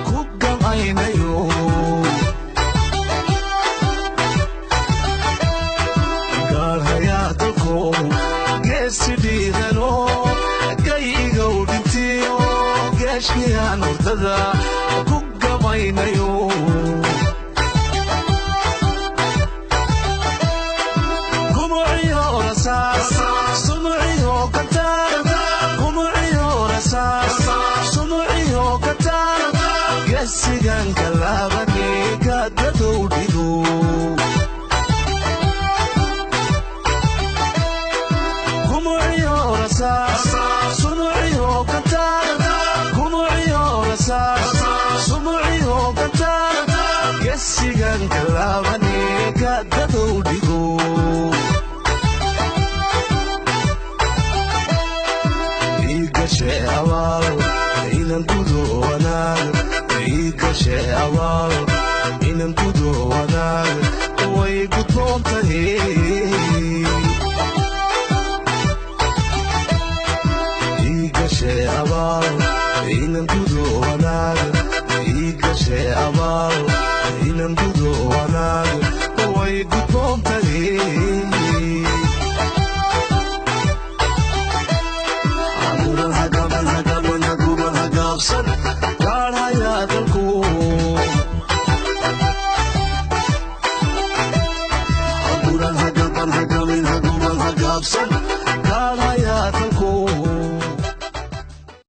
Ku gamaynayo gaarhayaa dalko geesi dhiirano gayigow dhintiyo geeshkiyaan hurdada ku gamaynayo. Gumuciyo rasaas sumuciyo kataan, gumuciyo rasaas sumuciyo kataan, gesigan kalaabani gaadadow dhigo. Gumuciyo rasaas sumuciyo kataan, gumuciyo rasaas sumuciyo kataan, gesigan kalaabani gaadadow dhigo. Igashe abaal inan gudo wanaag, igashe abaal inan gudo wanaag, way gudboon tahay. Igashe abaal inan gudo wanaag, igashe abaal inan gudo